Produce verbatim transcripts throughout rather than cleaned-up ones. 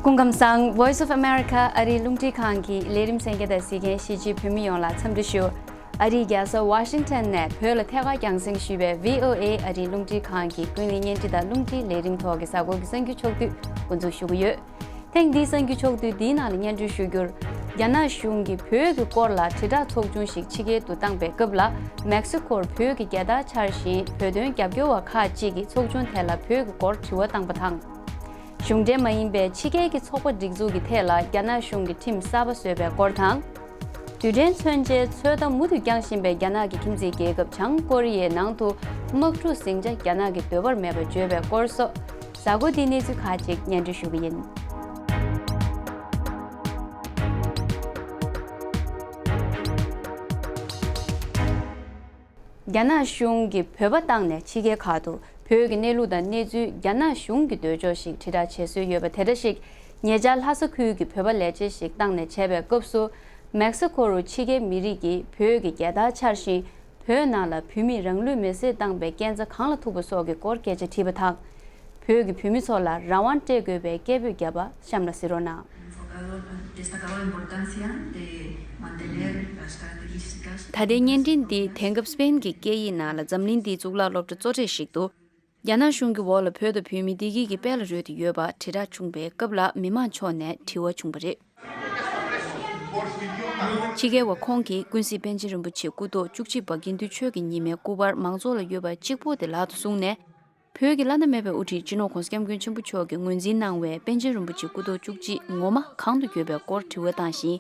སྐུ་ཁམས་བཟང་། Voice of America ཨ་རིའི་རླུང་འཕྲིན་ཁང་གི་ལས་རིམ་གསན་མཁན་དང་གཟིགས་མཁན་གཞིས་བྱེས་བོད་མི་ཡོངས་ལ་འཚམས་འདྲི་ཞུ། ཨ་རིའི་རྒྱལ་ས་ཝ་ཤིང་ཊོན་ནས་བོད་ལ་ཐད་ཀར་རྒྱང་སྲིང་ཞུས་པའི་V O A ཨ་རིའི་རླུང་འཕྲིན་ཁང་གི་ཀུན་གླེང་བརྙན་འཕྲིན་དང་རླུང་འཕྲིན་ལས་རིམ་ཐོག་གི་གཟའ་འཁོར་གྱི་གསར་འགྱུར་ཕྱོགས་བསྡུས་འགོ་འཛུགས་ཞུ་གི་ཡོད། ཐེངས་འདིའི་གསར་འགྱུར་ཕྱོགས་བསྡུས་འདིའི་ནང་ལ་སྙན་སྒྲོན་ཞུ་རྒྱུར། རྒྱ་ནག་གཞུང་གིས་བོད་ཀྱི་སྐོར་ལ་དྲིལ་བསྒྲགས་ཚོགས་ཆུང་ཞིག་ཕྱི་རྒྱལ་དུ་བཏང་པའི་སྐབས་ལ། མེག་སི་ཀོར་བོད་ཀྱི་རྒྱལ་དར་འཕྱར་བཞིན་བོད་དོན་རྒྱབ་སྐྱོར་བ་ཁག་ཅིག་གིས་ཚོགས་ཆུང་དེ་ལ་བོད་ཀྱི་སྐོར་དྲི་བ་བཏང་པ་དང་། གཞུང་འབྲེལ་མ་ཡིན་པའི་ཕྱི་རྒྱལ་གྱི་ཚོགས་པ་སྒྲིག་འཛུགས་ཀྱི་ཐད་ལ་རྒྱ་ནག་གཞུང་གིས་ཁྲིམས་གསར་པ་བཟོས་པའི་སྐོར་དང་། རྡུལ་ཕྲན་མཚོན་ཆའི་ཚོད་ལྟ་མུ་མཐུད་བསྐྱངས་བཞིན་པའི་རྒྱ་ནག་གི་ཁྱིམ་མཚེས་རྒྱལ་ཁབ་བྱང་ཀོ་རི་ཡའི་ནང་དུ་དམག་འཁྲུག་ཟིང་ཆ་རྒྱ་ནག་གིས་འདོད་པར་མེད་པར་བརྗོད་པའི་སྐོར་སོགས། གཟའ་འཁོར་འདིའི་གནས་ཚུལ་ཁག་ཅིག་སྙན་སྒྲོན་ཞུ་གི་ཡིན། རྒྱ་ནག་གཞུང་གིས་བོད་པ་བཏང་ནས་ཕྱི་རྒྱལ་ཁག་ཏུ་བོད་ཀྱི་གནས་ལུགས་དང་གནས་ཚུལ་རྒྱ་ནག་གཞུང་གི་འདོད་ཕྱོགས་ཤིག་དྲིལ་བསྒྲགས་བྱེད་སྲོལ་ཡོད་པ་དེ་འདྲ་ཞིག་ཉེ་ཆར་ལྷ་ས་ཁུལ་གྱི་བོད་པ་ལས་བྱེད་ཞིག་བཏང་ནས་བྱས་པའི་སྐབས་སུ། མེག་སི་ཀོ་རུ་ཕྱི་རྒྱལ་མི་རིགས་ཀྱིས་བོད་ཀྱི་རྒྱལ་དར་འཕྱར་བཞིན། བོད་ནང་ལ་བོད་མིས་རང་ལུས་མེར་སྲེག་བཏང་པའི་སྐྱེན་རྩ་གང་ལ་ཐུག་པ་སོགས་ཀྱི་སྐོར་སྐད་ཆ་དྲིས་པ་དང་། བོད་ཀྱི་བོད་མི་ཚོ་ལ་རང་དབང་སྤྲད་དགོས་པའི་སྐད་འབོད་བརྒྱབ་པ་གཤམ་ལ་གཟིགས་རོགས་གནང་། Enfocado, destacado la importancia de mantener las características ད་ལྟའི་བརྙན་འཕྲིན་འདི་དེང་སྐབས་སྤེན་གྱི་སྐད་ཡིག་ནང་ལ་འཛམ་གླིང་འདིའི་གཙུག་ལག་སློབ་གྲྭ་གཙོ་གྲས་ཤིག་ཏུ། རྒྱ་ནག་གཞུང་གི་འོག་ལ་བོད་དང་བོད་མི་བདེ་སྐྱིད་ཀྱི་དཔལ་ལ་རོལ་ཏེ་ཡོད་པ་དྲིལ་བསྒྲགས་བྱུང་པའི་སྐབས་ལ་མི་མང་ཕྱོགས་ནས་དྲི་བ་བྱུང་བ་རེད། ཕྱི་རྒྱལ་བ་ཁོང་གིས་ཀུན་གཟིགས་པཎ་ཆེན་རིན་པོ་ཆེ་སྐུ་ཐོག་བཅུ་གཅིག་པ་དགེ་འདུན་ཆོས་ཀྱི་ཉི་མའི་སྐུ་པར་མང་ཚོགས་ལ་ཡོད་པ་གཅིག་པུ་དེ་ལག་ཏུ་བཟུང་ནས། བོད་ཀྱི་བླ་ན་མེད་པའི་དབུ་ཁྲིད་སྤྱི་ནོར་༧གོང་ས་༧སྐྱབས་མགོན་ཆེན་པོ་མཆོག་གིས་ངོས་འཛིན་གནང་བའི་པཎ་ཆེན་རིན་པོ་ཆེ་སྐུ་ཐོག་བཅུ་གཅིག་ངོ་མ་གང་དུ་ཡོད་པའི་སྐོར་དྲི་བ་བཏང་ཞིང་།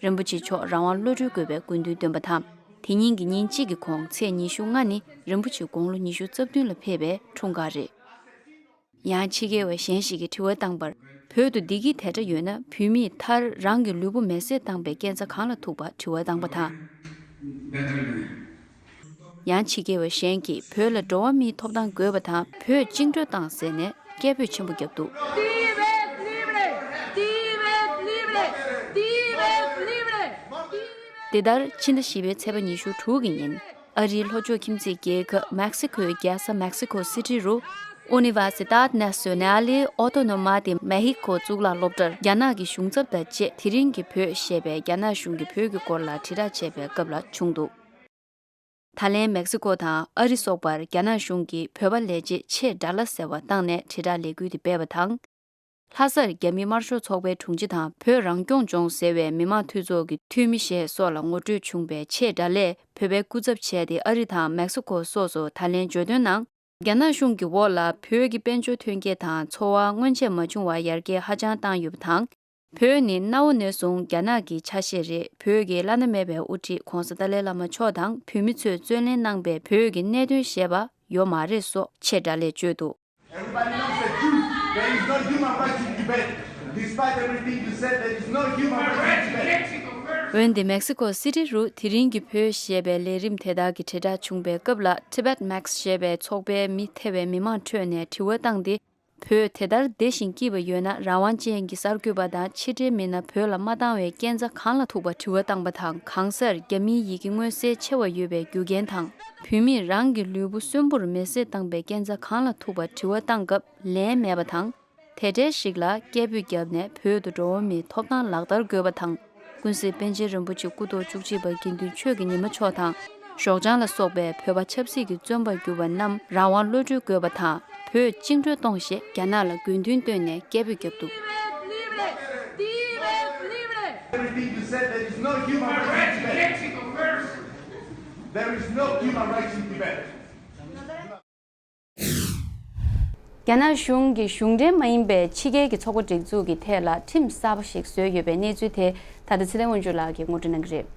རིན་པོ་ཆེ་མཆོག་རང་དབང་བློ་གྲོས་དགོས་པའི་དགོས་འདུན་བཏོན་པ་དང་། དེ་ཉིན་གྱི་ཉིན་གཅིག་གི་གོང་ཚེས་ཉི་ཤུ་ལྔ་ནི་རིན་པོ་ཆེ་དགུང་ལོ་ཉི་ཤུ་རྩ་བདུན་ལ་ཕེབས་པའི་འཁྲུངས་སྐར་རེད། ཡང་ཕྱི་རྒྱལ་བ་གཞན་ཞིག་གིས་དྲི་བ་བཏང་པར། བོད་དུ་བདེ་སྐྱིད་དེ་འདྲ་ཡོད་ན་བོད་མིས་མཐར་རང་གི་ལུས་པོ་མེར་སྲེག་བཏང་པའི་སྐྱེན་རྩ་གང་ལ་ཐུག་པ་དྲི་བ་བཏང་པ་དང་། ཡང་ཕྱི་རྒྱལ་བ་གཞན་གྱིས་བོད་ལ་འགྲོ་བ་མིའི་ཐོབ་ཐང་དགོས་པ་དང་བོད་བཅིངས་འགྲོལ་བཏང་ཟེར་ནས་སྐད་འབོད་ཆེན་པོ་བརྒྱབ་འདུག Tibet libre! Tibet libre! Tibet libre! དེ་ལྟར་ཕྱི་ཟླ་བཞི་པའི་ཚེས་པ་ཉི་ཤུ་དྲུག་གི་ཉིན། ཨ་རིའི་ལྷོ་ཕྱོགས་ཁྱིམ་མཚེས་རྒྱལ་ཁབ་མེག་སི་ཁོའི་རྒྱལ་ས་མེག་སི་ཁོ་སི་ཊི་རུ། Universidad Nacional Autónoma de México གཙུག་ལག་སློབ་གྲྭར་རྒྱ་ནག་གི་གཞུང་ཚབ་དང་བཅས་དེ་རིང་གི་བོད་ཞེས་པའི་རྒྱ་ནག་གཞུང་གི་བོད་ཀྱི་སྐོར་ལ་དྲིལ་བསྒྲགས་བྱས་པའི་སྐབས་ལ་བྱུང་འདུག་ད་ལན་མེག་སི་ཀོ་དང་ཨ་རི་སོགས་པར་རྒྱ་ནག་གཞུང་གིས་བོད་པ་ལས་བྱེད་ཆེད་དགྲ་ལྷ་ཟེར་བ་བཏང་ནས་དྲིལ་བསྒྲགས་ལས་འགུལ་དེ་སྤེལ་བ་དང་། ལྷ་སར་རྒྱ་མི་དམར་ཤོག་ཚོགས་པའི་དྲུང་ཆེ་དང་བོད་རང་སྐྱོང་ལྗོངས་ཟེར་བའི་མི་མང་འཐུས་ཚོགས་ཀྱི་འཐུས་མི་ཞེས་སོགས་ལ་ངོ་སྤྲོད་བྱུང་བའི་ཆེད་དགྲ་ལྷས་བོད་པའི་སྐུ་ཚབ་བྱས་ཏེ་ཨ་རི་དང་མེག་སི་ཀོ་སོགས་སུ་ད་ལན་བརྗོད་དོན་ནང་། རྒྱ་ནག་གཞུང་གི་འོག་ལ་བོད་ཀྱི་དཔལ་འབྱོར་ཐོན་སྐྱེད་དང་འཚོ་བ་སྔོན་ཆད་མ་བྱུང་བར་ཡར་རྒྱས་ཧ་ཅང་བཏང་ཡོད་པ་དང་། བོད་ནི་གནའ་བོ་ནས་བཟུང་རྒྱ་ནག་གི་ཆ་ཤས་རེད། བོད་ཀྱི་བླ་ན་མེད་པའི་དབུ་ཁྲིད་༧གོང་ས་ཏཱ་ལའི་བླ་མ་མཆོག་དང་བོད་མི་ཚོས་བརྩོན་ལེན་གནང་པའི་བོད་ཀྱི་གནད་དོན་ཞེས་པ་ཡོད་མ་རེད་སོགས་ཆེད་དགྲ་ལྷས་བརྗོད་འདུག Everybody knows the truth. There is no human rights in Tibet. Despite everything you said, there is no human rights in Tibet. འོན་ཏེ་མེག་སི་ཀོ་སི་ཊི་རུ་དེ་རིང་གི་བོད་ཞེས་པའི་ལས་རིམ་དེ་དག་གི་དྲིལ་བསྒྲགས་བྱུང་པའི་སྐབས་ལ་Tibet Max ཞེས་པའི་ཚོགས་པའི་མི་ཐེ་བའི་མི་མང་ཁྲོད་ནས་དྲི་བ་བཏང་སྟེ། བོད་དེ་ལྟར་བདེ་ཞིང་སྐྱིད་པ་ཡོད་ན་རང་དབང་ཅན་གྱི་གསར་འགོད་པ་དང་ཕྱི་འབྲེལ་མི་སྣ་བོད་ལ་མ་བཏང་བའི་སྐྱེན་རྩ་གང་ལ་ཐུག་པ་དྲི་བ་བཏང་པ་དང་། གང་སར་རྒྱ་མིའི་ཡི་གེ་མངོན་གསལ་ཆེ་བ་ཡོད་པའི་རྒྱུ་རྐྱེན་དང་། བོད་མིས་རང་གི་ལུས་པོ་གསོན་པོར་མེར་སྲེག་བཏང་པའི་སྐྱེན་རྩ་གང་ལ་ཐུག་པ་དྲི་བ་བཏང་སྐབས་ལན་མེད་པ་དང་། དེ་འདྲའི་ཞིག་ལ་སྐད་འབོད་བརྒྱབ་ནས་བོད་དུ་འགྲོ་བ་མིའི་ཐོབ་ཐང་ལག་བསྟར་དགོས་པ་དང་། ཀུན་གཟིགས་པཎ་ཆེན་རིན་པོ་ཆེ་སྐུ་ཐོག་བཅུ་གཅིག་པ་དགེ་འདུན་ཆོས་ཀྱི་ཉི་མ་མཆོག་དང་། ཞོགས་ལྗང་ལ་སོགས་པའི་བོད་པ་ཆབ་སྲིད་ཀྱི་བཙོན་པར་གྱུར་པ་རྣམས་རང་དབང་གློད་གྲོལ་དགོས་པ་དང་། བོད་བཅིངས་འགྲོལ་གཏོང་ཞེས་རྒྱ་ནག་ལ་དགོས་འདུན་བཏོན་ནས་སྐད་འབོད་བརྒྱབ་འདུག Everything you said, there is no human rights in Tibet. There is no human rights in Tibet. རྒྱ་ནག་གཞུང་གིས་གཞུང་འབྲེལ་མ་ཡིན་པའི་ཕྱི་རྒྱལ་གྱི་ཚོགས་པ་སྒྲིག་འཛུགས་ཀྱི་ཐད་ལ་ཁྲིམས་གསར་པ་ཞིག་བཟོས་ཡོད་པའི་གནས་ཚུལ་དེ་ད་ལྟ་ཚེ་བརྟན་དབང་ཕྱུག་ལགས་ཀྱིས་ངོ་སྤྲོད་གནང་གི་རེད།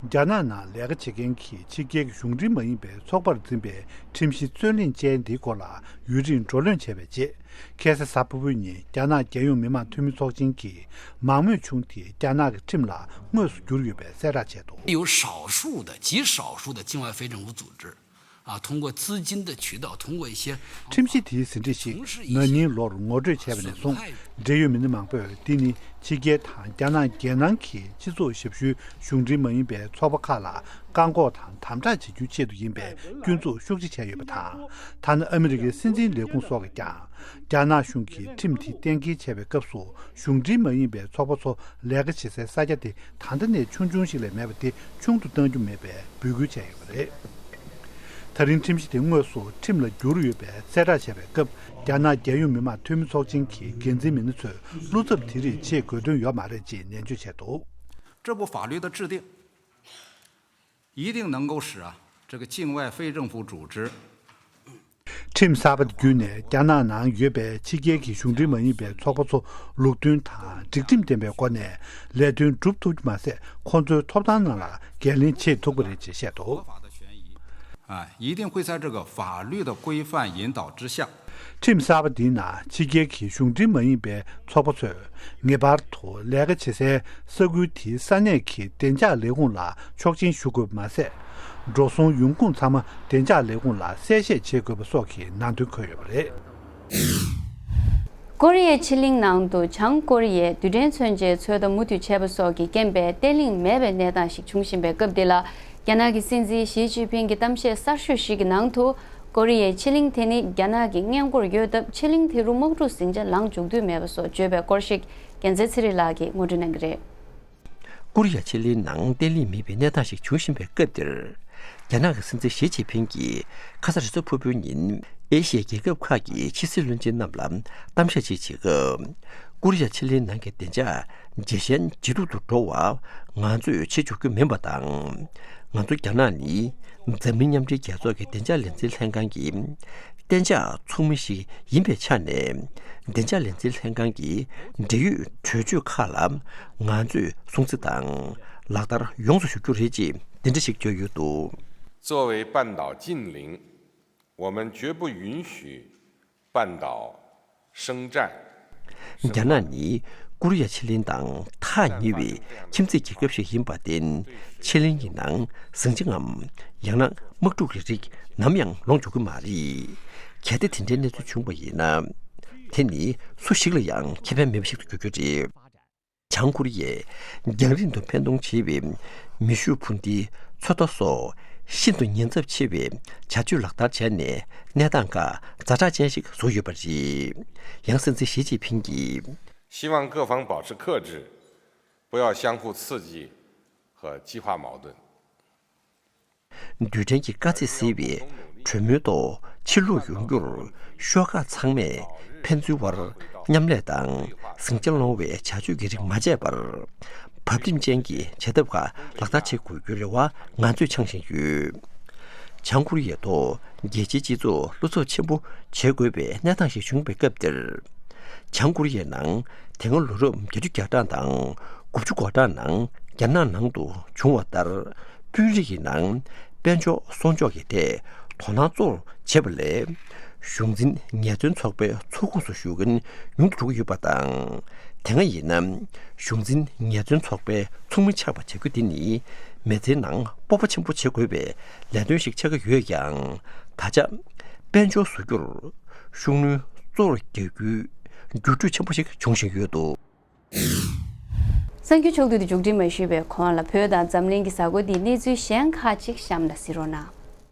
རྒྱ་ནག་ནང་ལས་ཀ་བྱེད་མཁན་གྱི་ཕྱི་རྒྱལ་གྱི་གཞུང་འབྲེལ་མ་ཡིན་པའི་ཚོགས་པར་འཛིན་པའི་ཁྲིམས་གཞི་རྩོད་གླེང་ཅན་འདིའི་སྐོར་ལ་ཡུན་རིང་བགྲོ་གླེང་བྱས་པའི་རྗེས། ཁ་སང་གཟའ་ཕུར་བུའི་ཉིན་རྒྱ་ནག་རྒྱལ་ཡོངས་མི་དམངས་འཐུས་མི་ཚོགས་ཆེན་གྱིས་མང་མོས་བྱུང་སྟེ་རྒྱ་ནག་གི་ཁྲིམས་ལ་དངོས་སུ་བསྒྱུར་ཡོད་པའི་གསལ་བསྒྲགས་བྱས་འདུག 有少数的、极少数的境外非政府组织啊，通过资金的渠道，通过一些 ཁྲིམས་གཞི་དེའི་ཟིན་བྲིས་ཤིག་ན་ནིང་ལོར་ངོ་སྤྲོད་བྱས་པ་ནས་བཟུང་། འབྲེལ་ཡོད་མི་སྣ་མང་པོས་འདི་ནི་ཕྱི་རྒྱལ་དང་རྒྱ་ནག་རྒྱལ་ནང་གི་སྤྱི་ཚོགས་ཞབས་ཞུའི་གཞུང་འབྲེལ་མ་ཡིན་པའི་ཚོགས་པ་ཁག་ལ་བཀག་འགོག་དང་དམ་དྲག་བྱེད་རྒྱུའི་ཆེད་དུ་ཡིན་པའི་སྐྱོན་འཛུགས་ཤུགས་ཆེ་བྱས་ཡོད་པ་དང་། ཐ་ན་ཨ་མི་རི་ཀའི་སྲིད་འཛིན་ལས་ཁུངས་སོགས་ཀྱིས་ཀྱང་རྒྱ་ནག་གཞུང་གིས་ཁྲིམས་དེ་གཏན་འཁེལ་བྱས་པའི་སྐབས་སུ། གཞུང་འབྲེལ་མ་ཡིན་པའི་ཚོགས་པ་ཚོ་ལས་ཀ་བྱེད་སའི་ས་ཆ་དེ་ད་ལྟ་ནས་ཆུང་ཆུང་ཞིག་ལས་མེད་པ་དེ་ཆུང་དུ་གཏང་རྒྱུ་མེད་པའི་འབོད་སྐུལ་བྱས་ཡོད་པ་རེད། ད་རིང་ཁྲིམས་གཞི་དེ་དངོས་སུ་ཁྲིམས་ལ་བསྒྱུར་ཡོད་པའི་གསལ་བསྒྲགས་བྱས་པའི་སྐབས། རྒྱ་ནག་རྒྱལ་ཡོངས་མི་དམངས་འཐུས་མི་ཚོགས་ཆེན་གྱི་འགན་འཛིན་མི་སྣ་ཚོས་བློ་འཚབ་དེ་རིགས་བྱེད་དགོས་དོན་ཡོད་མ་རེད་ཅེས་ནན་བརྗོད་བྱས་འདུག 这部法律的制定，一定能够使啊这个境外非政府组织 ཁྲིམས་གསར་པ་དེ་བརྒྱུད་ནས་རྒྱ་ནག་ནང་ཡོད་པའི་ཕྱི་རྒྱལ་གྱི་གཞུང་འབྲེལ་མ་ཡིན་པའི་ཚོགས་པ་ཚོ་ལུགས་མཐུན་དང་སྒྲིག་ཁྲིམས་ལྡན་པའི་སྒོ་ནས་ལས་དོན་སྒྲུབ་ཐུབ་རྒྱུ་མ་ཟད། ཁོང་ཚོའི་ཐོབ་ཐང་ནང་ལ་འགན་ལེན་བྱེད་ཐུབ་ཀྱི་རེད་ཅེས་བཤད་འདུག 啊，一定会在这个法律的规范引导之下， ཁྲིམས་གསར་པ་འདིའི་ནང་ཕྱི་རྒྱལ་གྱི་གཞུང་འབྲེལ་མ་ཡིན་པའི་ཚོགས་པ་ཚོས་ངེས་པར་དུ་ལས་ཀ་བྱེད་སའི་ས་ཁུལ་དེའི་ས་གནས་ཀྱི་བདེ་འཇགས་ལས་ཁུངས་ལ་ཆོག་མཆན་ཞུ་དགོས་པ་མ་ཟད། འགྲོ་སོང་ཡོང་ཁུངས་ཚང་མ་བདེ་འཇགས་ལས་ཁུངས་ལ་གསལ་བཤད་བྱེད་དགོས་པ་སོགས་ཀྱི་ནང་དོན་འཁོད་ཡོད་པ་རེད། ཀོ་རི་ཡའི་ཕྱེད་གླིང་ནང་དུ་བྱང་ཀོ་རི་ཡས་རྡུལ་ཕྲན་མཚོན་ཆའི་ཚོད་ལྟ་མུ་མཐུད་བྱས་པ་སོགས་ཀྱི་རྐྱེན་པས་བརྟན་ལྷིང་མེད་པའི་གནས་སྟངས་ཤིག་འབྱུང་བཞིན་པའི་སྐབས་འདི་ལ། རྒྱ་ནག་གི་སྲིད་འཛིན་ཞི་ཅིན་ཕིང་གི་གཏམ་བཤད་གསར་ཤོས་ཤིག་གི་ནང་དུ། ཀོ་རི་ཡའི་ཕྱེད་གླིང་དེ་ནི་རྒྱ་ནག་གི་སྔས་མགོར་ཡོད་སྟབས། ཕྱེད་གླིང་དེ་རུ་དམག་འཁྲུག་ཟིང་ཆ་ལངས་འཇུག་འདོད་མེད་པ་སོགས་བརྗོད་པའི་སྐོར་ཞིག་རྒྱལ་མཚན་ཚེ་རིང་ལགས་ཀྱིས་ངོ་སྤྲོད་གནང་གི་རེད། ཀོ་རི་ཡ་ཕྱེད་གླིང་ནང་བརྟན་ལྷིང་མེད་པའི་གནས་སྟངས་ཤིག་འབྱུང་བཞིན་པའི་སྐབས་འདིར། རྒྱ་ནག་གི་སྲིད་འཛིན་ཞི་ཅིན་ཕིང་གིས་ཁ་ས་རེས་གཟའ་ཕུར་བུའི་ཉིན་ཨེ་ཤི་ཡའི་རྒྱལ་ཁབ་ཁག་གི་ཕྱི་སྲིད་བློན་ཆེན་རྣམས་ལ་གཏམ་བཤད་ཅིག་བྱེད་སྐབས། ཀོ་རི་ཡ་ཕྱེད་གླིང་ནང་གི་བདེ་འཇགས་ཇེ་ཞན་ཇེ་སྡུག་ཏུ་འགྲོ་བ་ང་ཚོས་བྱེད་ཆོག་རྒྱུ་མིན་པ་དང་། ང་ཚོ་རྒྱ་ནག་ནི་འཛམ་གླིང་མཉམ་འབྲེལ་རྒྱལ་ཚོགས་ཀྱི་བདེ་འཇགས་ལས་འཛིན་ལྷན་ཁང་གི་གཏན་འཇགས་ཚོགས་མི་ཞིག་ཡིན་པའི་ཆ་ནས། བདེ་འཇགས་ལས་འཛིན་ལྷན་ཁང་གི་འབྲེལ་ཡོད་གྲོས་ཆོད་ཁག་ལ་ང་ཚོས་སྲུང་བརྩི་དང་ལག་བསྟར་ཡོངས་སུ་ཞུ་རྒྱུ་རེད་ཅེས་འདི་འདྲ་ཞིག་བརྗོད་ཡོད་འདུག། 作为半岛近邻，我们绝不允许半岛生战。 རྒྱ་ནག་ནི་ཀོ་རི་ཡ་ཕྱེད་གླིང་དང་ཐག་ཉེ་བའི་ཁྱིམ་མཚེས་རྒྱལ་ཁབ་ཞིག་ཡིན་པར་བརྟེན། ཕྱེད་གླིང་གི་ནང་ཟིང་ཆ་ངམ་ཡང་ན་དམག་འཁྲུག་གི་རིགས་ནམ་ཡང་ལོངས་འཇུག་གི་མ་རེད། གལ་ཏེ་དེ་འདྲའི་གནས་ཚུལ་བྱུང་བ་ཡིན་ན། དེ་ནི་སུ་ཞིག་ལ་ཡང་ཁེ་ཕན་མེད་པ་ཞིག་ཏུ་འགྱུར་རྒྱུ་རེད། བྱང་ཀོ་རི་ཡས་རྒྱང་རིང་དུ་འཕེན་གཏོང་བྱེད་པའི་མེ་ཤུགས་འཕུར་མདེལ་ཚོད་ལྟ་སོགས་ཤིན་ཏུ་ཉེན་ཚབས་ཆེ་བའི་བྱ་སྤྱོད་ལག་བསྟར་བྱས་ནས། གནས་སྟངས་ཁག་ཛ་དྲག་ཅན་ཞིག་བཟོ་ཡོད་པ་རེད། ཡང་སྲིད་འཛིན་ཞི་ཅིན་ཕིང་གིས། 希望各方保持克制，不要相互刺激和激化矛盾。 རྡུལ་ཕྲན་གྱི་དཀའ་ཚེགས་སེལ་བའི་གྲོས་མོལ་ཐོག་ཕྱིར་ལོག་ཡོང་རྒྱུར། ཤོག་ཁག་ཚང་མས་ཕན་ཚུན་བར་མཉམ་ལས་དང་ཟིང་ཆ་སློང་བའི་བྱ་སྤྱོད་ཀྱི་རིགས་མ་བྱས་པར། བབ་བརྟན་ཅན་གྱི་བྱ་ཐབས་ཁག་ལག་བསྟར་བྱེད་དགོས་རྒྱུའི་རེ་བ་ང་ཚོས་འཆང་བཞིན་ཡོད། བྱང་ཀོ་རི་ཡའི་ཐོག་རྒྱལ་སྤྱིའི་སྤྱི་ཚོགས་བློ་འཚབ་ཆེན་པོ་བྱེད་དགོས་པའི་གནས་སྟངས་ཤིག་བྱུང་བའི་སྐབས་འདིར། བྱང་ཀོ་རི་ཡའི་ནང་དེ་སྔ་ལོ་རབས་བརྒྱད་ཅུ་གྱ་གྲངས་དང་དགུ་བཅུ་གོ་གྲངས་ནང་རྒྱ་ནག་ནང་དུ་བྱུང་བ་ལྟར། དཔོན་རིགས་ཀྱི་ནང་དཔལ་འབྱོར་སྲུང་སྐྱོབ་ཀྱི་ཐད་དོ་སྣང་གཙོ་བོར་བྱེད་པ་ལས། གཞུང་འཛིན་ངལ་རྩོལ་ཚོགས་པའི་ཚོགས་ཁོངས་སུ་ཞུགས་མཁན་ཉུང་དུ་འགྲོ་གི་ཡོད་པ་དང་། དེ་སྔ་ཡིན་ན་གཞུང་འཛིན་ངལ་རྩོལ་ཚོགས་པའི་ཚོགས་མི་ཆགས་པ་བྱ་རྒྱུ་དེ་ནི་མི་ཚེའི་ནང་སྤོབས་པ་ཆེན་པོ་བྱེད་དགོས་པའི་ལས་དོན་ཞིག་ཆགས་ཀྱི་ཡོད་ཀྱང་། ད་ཆ་དཔལ་འབྱོར་བཟོ་རྒྱུར་ཤུགས་སྣོན་གཙོ་བོར་རྒྱག་རྒྱུའི་འགྱུར་འགྲོས་ཆེན་པོ་ཞིག་འབྱུང་བཞིན་ཡོད་འདུག། གསར་འགྱུར་ཕྱོགས་བསྡུས་དེ་མཇུག་སྒྲིལ་མ་ཞུས་པའི་གོང་ལ། བོད་དང་འཛམ་གླིང་གི་གཟའ་འཁོར་འདིའི་གནས་ཚུལ་གཞན་ཁག་ཅིག་གཤམ་ལ་གཟིགས་རོགས་གནང་།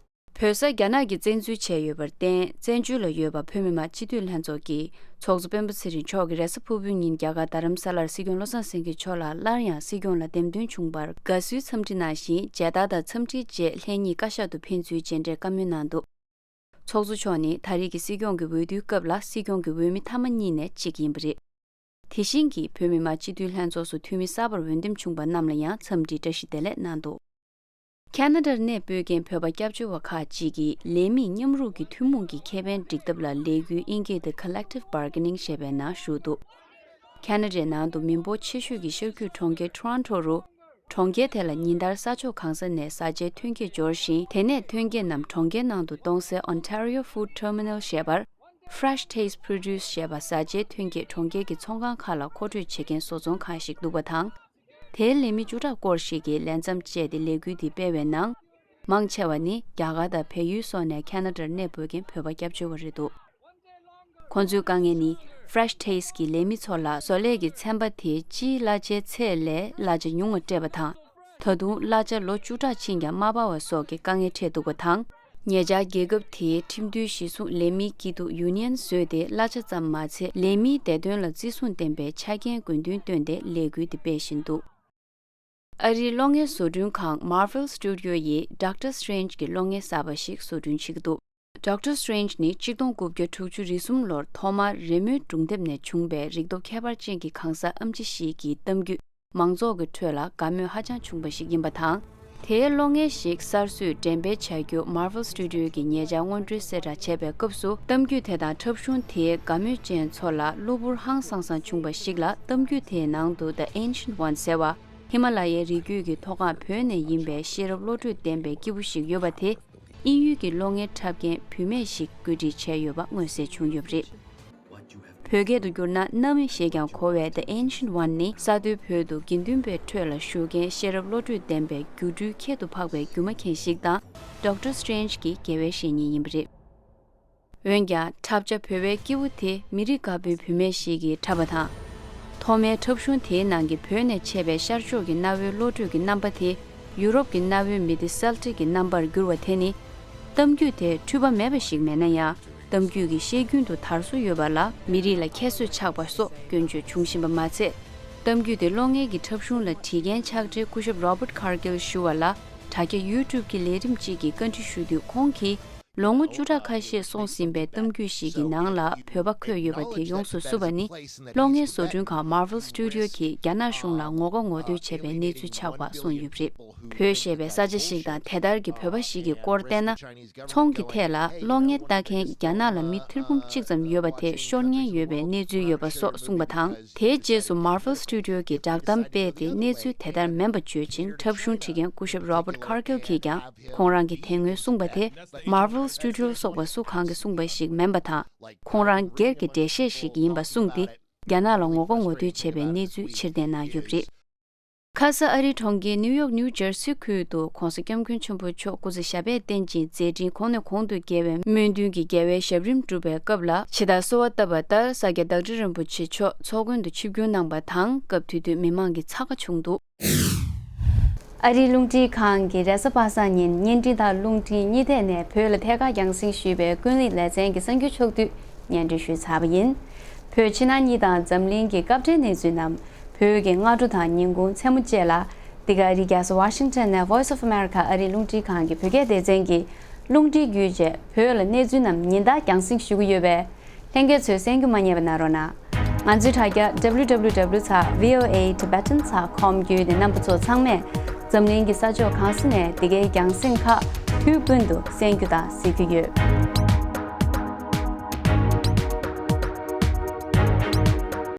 བོད་ས་རྒྱ་ནག་གིས་བཙན་འཛུལ་བྱས་ཡོད་པར་བརྟེན། བཙན་བྱོལ་ལ་ཡོད་པ་བོད་མི་མང་སྤྱི་འཐུས་ལྷན་ཚོགས་ཀྱི་ཚོགས་གཙོ་སྤེན་པ་ཚེ་རིང་མཆོག་གིས་རེས་གཟའ་ཕུར་བུའི་ཉིན་རྒྱ་གར་རྡ་རམ་ས་ལར་སྲིད་སྐྱོང་བློ་བཟང་སེང་གེ་མཆོག་ལ་སླར་ཡང་སྲིད་སྐྱོང་ལ་འདེམས་ཐོན་བྱུང་བར་དགའ་བསུའི་འཚམས་འདྲི་གནང་ཞིང་། མཇལ་དར་དང་འཚམས་འདྲིའི་རྗེས་ལྷན་གཉིས་བཀའ་ཤག་ཏུ་ཕན་ཚུན་མཇལ་འཕྲད་བཀའ་མོལ་གནང་འདུག། ཚོགས་གཙོ་མཆོག་ནི་ད་རེས་ཀྱི་སྲིད་སྐྱོང་གི་འོས་བསྡུའི་སྐབས་ལ་སྲིད་སྐྱོང་གི་འོས་མི་མཐའ་མ་གཉིས་ནས་གཅིག་ཡིན་པ་རེད། དེ་བཞིན་གྱི་བོད་མི་མང་སྤྱི་འཐུས་ལྷན་ཚོགས་སུ་འཐུས་མི་གསར་པར་འོས་འདེམས་བྱུང་བ་རྣམས་ལ་ཡང་འཚམས་འདྲི་བཀྲ་ཤིས་བདེ་ལེགས་གནང་འདུག། ཁ་ན་ཌར་གནས་སྤོས་མཁན་བོད་པ་སྐྱབས་བཅོལ་བ་ཁག་ཅིག་གིས་ལས་མི་མཉམ་རུབ་ཀྱི་ཐུན་མོང་གི་ཁེ་ཕན་སྒྲིག་ཐབས་ལ་ལས་འགུལ་ཨིན་སྐད་དུ་Collective Bargaining ཞེས་པའི་ནང་ཞུགས་འདུག། ཁ་ན་ཌའི་ནང་དུ་མི་འབོར་ཆེ་ཤོས་ཀྱི་ཤར་རྒྱུད་གྲོང་ཁྱེར་ཊོ་རོན་ཊོ་རུ། གྲོང་ཁྱེར་དེ་ལ་ཉིན་ལྟར་ས་ཕྱོགས་གང་ས་ནས་བཟའ་བཅའི་ཐོན་སྐྱེད་འབྱོར་ཞིང་། དེ་ནས་ཐོན་སྐྱེད་རྣམས་གྲོང་ཁྱེར་ནང་དུ་གཏོང་སའི་Ontario Food Terminal ཞེས་པར། Fresh Taste Produce ཞེས་པ་བཟའ་བཅའི་ཐོན་སྐྱེད་གྲོང་ཁྱེར་གྱི་ཚོང་ཁང་ཁག་ལ་མཁོ་སྤྲོད་བྱེད་མཁན་བཟོ་ཚོང་ཁང་ཞིག་འདུག་པ་དང་། དེའི་ལས་མི་བཅུ་ཕྲག་སྐོར་ཞིག་གིས་ལས་མཚམས་བཅད་དེ་ལས་འགུལ་འདི་སྤེལ་བའི་ནང་། མང་ཆེ་བ་ནི་རྒྱ་གར་དང་བལ་ཡུལ་སོགས་ནས་ཁེ་ན་ཌར་གནས་སྤོས་མཁན་བོད་པ་སྐྱབས་བཅོལ་བ་རེད་འདུག་ཁོང་ཚོའི་དཀའ་ངལ་ནི་Fresh Taste གི་ལས་མི་ཚོ་ལ་བཟོ་ལས་ཀྱི་ཚན་པ་དེའི་སྤྱིའི་གླ་ཆའི་ཚད་ལས་གླ་ཆ་ཉུང་བ་སྤྲད་པ་དང་། ད་དུང་གླ་ཆ་ལོ་བཅུ་ཕྲག་ཕྱིན་ཀྱང་མ་སྤར་བ་སོགས་ཀྱི་དཀའ་ངལ་འཕྲད་འདུག་པ་དང་། ཉེ་ཆར་རྒྱལ་ཁབ་དེའི་ཁྲིམས་མཐུན་གཞི་བཟུང་ལས་མིའི་སྐྱིད་སྡུག་ཡུ་ནི་ཡན་བཟོས་ཏེ་གླ་ཆ་ཙམ་མ་ཚད་ལས་མིའི་བདེ་དོན་ལ་བརྩི་སྲུང་ལྡན་པའི་ཆ་རྐྱེན་དགོས་འདུན་བཏོན་ཏེ་ལས་འགུལ་དེ་སྤེལ་བཞིན་འདུག་ཨ་རིའི་གློག་བརྙན་བཟོ་སྐྲུན་ཁང་Marvel Studio ཡིས་Doctor Strange གི་གློག་བརྙན་གསར་པ་ཞིག་བཟོ་སྐྲུན་བྱེད་ཀྱི་འདུག Doctor Strange ནི་གཅིག་སྟོང་དགུ་བརྒྱ་དྲུག་ཅུ་རེ་གསུམ་ལོར་ཐོག་མར་རི་མོའི་སྒྲུང་དེབ་ནས་བྱུང་བའི་རིག་སྟོབས་ཁྱད་པར་ཅན་གྱི་གང་ཟག་ཨེམ་ཆི་ཞིག་གི་གཏམ་རྒྱུད་མང་ཚོགས་ཀྱི་ཁྲོད་ལ་དགའ་མོས་ཧ་ཅང་བྱུང་བ་ཞིག་ཡིན་པ་དང་། དེའི་གློག་བརྙན་ཞིག་གསར་བཟོས་འགྲེམས་སྤེལ་བྱ་རྒྱུ་Marvel Studio གིས་ཉེ་ཆར་སྔོན་འགྲོའི་གསལ་བསྒྲགས་བྱས་པའི་སྐབས་སུ། གཏམ་རྒྱུད་དེ་དང་འཁྲབ་གཞུང་དེའི་དགའ་མོས་ཅན་ཚོ་ལ་གློ་བུར་ཧང་སང་ས་བྱུང་བ་ཞིག་ལ། གཏམ་རྒྱུད་དེའི་ནང་དུ་The Ancient One ཟེར་བ། ཧི་མ་ལ་ཡའི་རི་རྒྱུད་ཀྱི་མཐོ་སྒང་བོད་ནས་ཡིན་པའི་ཤེས་རབ་བློ་གྲོས་ལྡན་པའི་སྐྱེས་བུ་ཞིག་ཡོད་པ་དེ། དབྱིན་ཡུལ་གྱི་གློག་བརྙན་འཁྲབ་མཁན་བུད་མེད་ཞིག་བཀོད་སྒྲིག་བྱས་ཡོད་པ་མངོན་གསལ་བྱུང་ཡོད་པ་རེད། བོད་སྐད་དུ་བསྒྱུར་ན། གནའ་མི་ཞེས་ཀྱང་གོ་བའི་The Ancient One ནི་ས་མཐོའི་བོད་དུ་དགེ་འདུན་པའི་ཁྲོད་ལ་བཞུགས་མཁན་ཤེས་རབ་བློ་གྲོས་ལྡན་པའི་སྒྱུ་འཕྲུལ་ཁྱད་དུ་འཕགས་པའི་སྒྱུ་མ་མཁན་ཞིག་དང་། Doctor Strange གི་དགེ་བའི་བཤེས་གཉེན་ཡིན་པ་རེད། འོན་ཀྱང་། འཁྲབ་བྱ་བོད་པའི་སྐྱེས་བུ་དེ་མི་རིགས་དཀར་པོའི་བུད་མེད་ཞིག་གིས་འཁྲབ་པ་དང་། ཐོག་མའི་འཁྲབ་གཞུང་དེའི་ནང་གི་བོད་ནས་མཆེད་པའི་ཤར་ཕྱོགས་ཀྱི་གནའ་བོའི་བློ་གྲོས་ཀྱི་རྣམ་པ་དེ། ཡུ་རོབ་ཀྱི་གནའ་བོའི་མི་སྡེ་སེལ་ཊིག་གི་རྣམ་པར་བསྒྱུར་བ་དེ་ནི། གཏམ་རྒྱུད་དེ་འཁྲུལ་པ་མེད་པ་ཞིག་མེད་ན་ཡང་། གཏམ་རྒྱུད་ཀྱི་བཤད་རྒྱུན་དུ་དར་སྲོལ་ཡོད་པ་ལ་མི་རིགས་ལ་ཁྱད་གསོད་ཆགས་པ་སོགས་སྐྱོན་བརྗོད་བྱུང་བཞིན་པ་མ་ཚད། གཏམ་རྒྱུད་དེ་གློག་བརྙན་གྱི་འཁྲབ་གཞུང་ལ་བྲིས་མཁན་ཕྱག་སྦྲེལ་སྐུ་ཞབས་Robert Cargill ཞུ་བ་ལ། དྲ་རྒྱ་YouTube གི་ལས་རིམ་གཅིག་གི་བཀའ་འདྲི་ཞུ་དུས་ཁོང་གིས། ལོ་ངོ་བཅུ་ཕྲག་ཁ་ཤས་སོང་ཟིན་པའི་གཏམ་རྒྱུད་ཞིག་གི་ནང་ལ་བོད་པ་འཁོད་ཡོད་པ་དེ་ཡོངས་སུ་བསུབས་པ་ནི། གློག་བརྙན་བཟོ་སྐྲུན་ཁང་Marvel Studio གིས་རྒྱ་ནག་གཞུང་ལ་ངོ་དགའ་ངོ་ཐོས་བྱས་པའི་གནས་ཚུལ་ཆགས་པ་གསུངས་ཡོད་པ་རེད། བོད་ཞེས་པའི་ས་ཆ་ཞིག་དང་དེ་ལྟར་གྱི་བོད་པ་ཞིག་གི་སྐོར་བལྟས་ན། ཚོང་གི་ཐད་ལ་གློག་བརྙན་ལྟ་མཁན་རྒྱ་ནག་ལ་མི་ཐེར་འབུམ་གཅིག་ཙམ་ཡོད་པ་དེ་ཤོར་ཉེན་ཡོད་པའི་གནས་ཚུལ་ཡོད་པ་སོགས་གསུངས་པ་དང་། དེའི་རྗེས་སུ་Marvel Studio གིས་བསྒྲགས་གཏམ་སྤེལ་ཏེ་གནས་ཚུལ་དེ་ལྟར་མིན་པ་བརྗོད་ཅིང་འཁྲབ་གཞུང་བྲིས་མཁན་སྐུ་ཞབས་Robert Cargill གིས་ཀྱང་ཁོང་རང་གིས་དེ་སྔོན་གསུངས་པ་དེ་Marvel Studio སོགས་པ་སུ་གང་གིས་གསུངས་པ་ཞིག་མིན་པ་དང་། ཁོང་རང་སྒེར་གྱི་འགྲེལ་བཤད་ཞིག་ཡིན་པ་གསུངས་ཏེ། རྒྱ་ནག་ལ་ངོ་དགའ་ངོ་ཐོས་བྱས་པའི་གནས་ཚུལ་ཕྱིར་འཐེན་གནང་ཡོད་པ་རེད། ཁ་ས་ཨ་རིའི་གྲོང་ཁྱེར་ནིའུ་ཡོག་ནིའུ་ཇར་སི་ཁུལ་དུ་༧གོང་ས་༧སྐྱབས་མགོན་ཆེན་པོ་མཆོག་སྐུ་ཚེ་ཞབས་པད་བརྟན་ཅིང་མཛད་འཕྲིན་གོང་ནས་གོང་དུ་རྒྱས་པའི་སྨོན་འདུན་གྱི་རྒྱལ་བའི་ཞབས་རིམ་བསྒྲུབས་པའི་སྐབས་ལ། ཇི་ལྟར་གསོལ་བ་བཏབ་པ་ལྟར་ས་སྐྱ་བདག་ཁྲི་རིན་པོ་ཆེ་མཆོག་ཚོགས་མགོན་དུ་ཆིབས་བསྒྱུར་གནང་པ་དང་། སྐབས་དེ་དུས་མི་མང་གི་ཚ་ཁ་བྱུང་འདུག་ཨ་རིའི་རླུང་འཕྲིན་ཁང་གིས་རེས་གཟའ་པ་སངས་ཉིན་བརྙན་འཕྲིན་དང་རླུང་འཕྲིན་གཉིས་ཐད་ནས་བོད་ལ་ཐད་ཀར་རྒྱང་སྲིང་ཞུས་པའི་ཀུན་གླེང་ལེ་ཚན་གྱི་གསར་འགྱུར་ཕྱོགས་བསྡུས་སྙན་སྒྲོན་ཞུས་ཚར་བ་ཡིན། བོད་ཕྱི་ནང་གཉིས་དང་འཛམ་གླིང་གི་སྐབས་འབྲེལ་གནས་ཚུལ་རྣམས་བོད་ཀྱི་སྔ་དྲོ་དང་ཉིན་གུང་མཚན་མོ་བཅས་ལ། འདི་ག་ཨ་རིའི་རྒྱལ་ས་ཝ་ཤིང་ཊོན་ནས་Voice of America ཨ་རིའི་རླུང་འཕྲིན་ཁང་གི་བོད་སྐད་སྡེ་ཚན་གྱིས་རླུང་འཕྲིན་བརྒྱུད་བཅས་བོད་ལ་གནས་ཚུལ་རྣམས་ཉིན་ལྟར་རྒྱང་སྲིང་ཞུ་གི་ཡོད་པས། ལྷན་རྒྱས་ཚོས་གསན་རྒྱུ་མ་བསྙེལ་བ་གནང་རོགས་གནང་། ང་ཚོའི་དྲ་རྒྱ་W W W dot V O A Tibetan dot com བརྒྱུད་ནས་རྣམ་པ་ཚོ་ཚང་མས་འཛམ་གླིང་གི་ས་ཕྱོགས་གང་ས་ནས་འདི་གའི་རྒྱང་སྲིང་ཁག་དུས་ཀུན་ཏུ་གསན་རྒྱུ་དང་གཟིགས་རྒྱུ་ཡོད།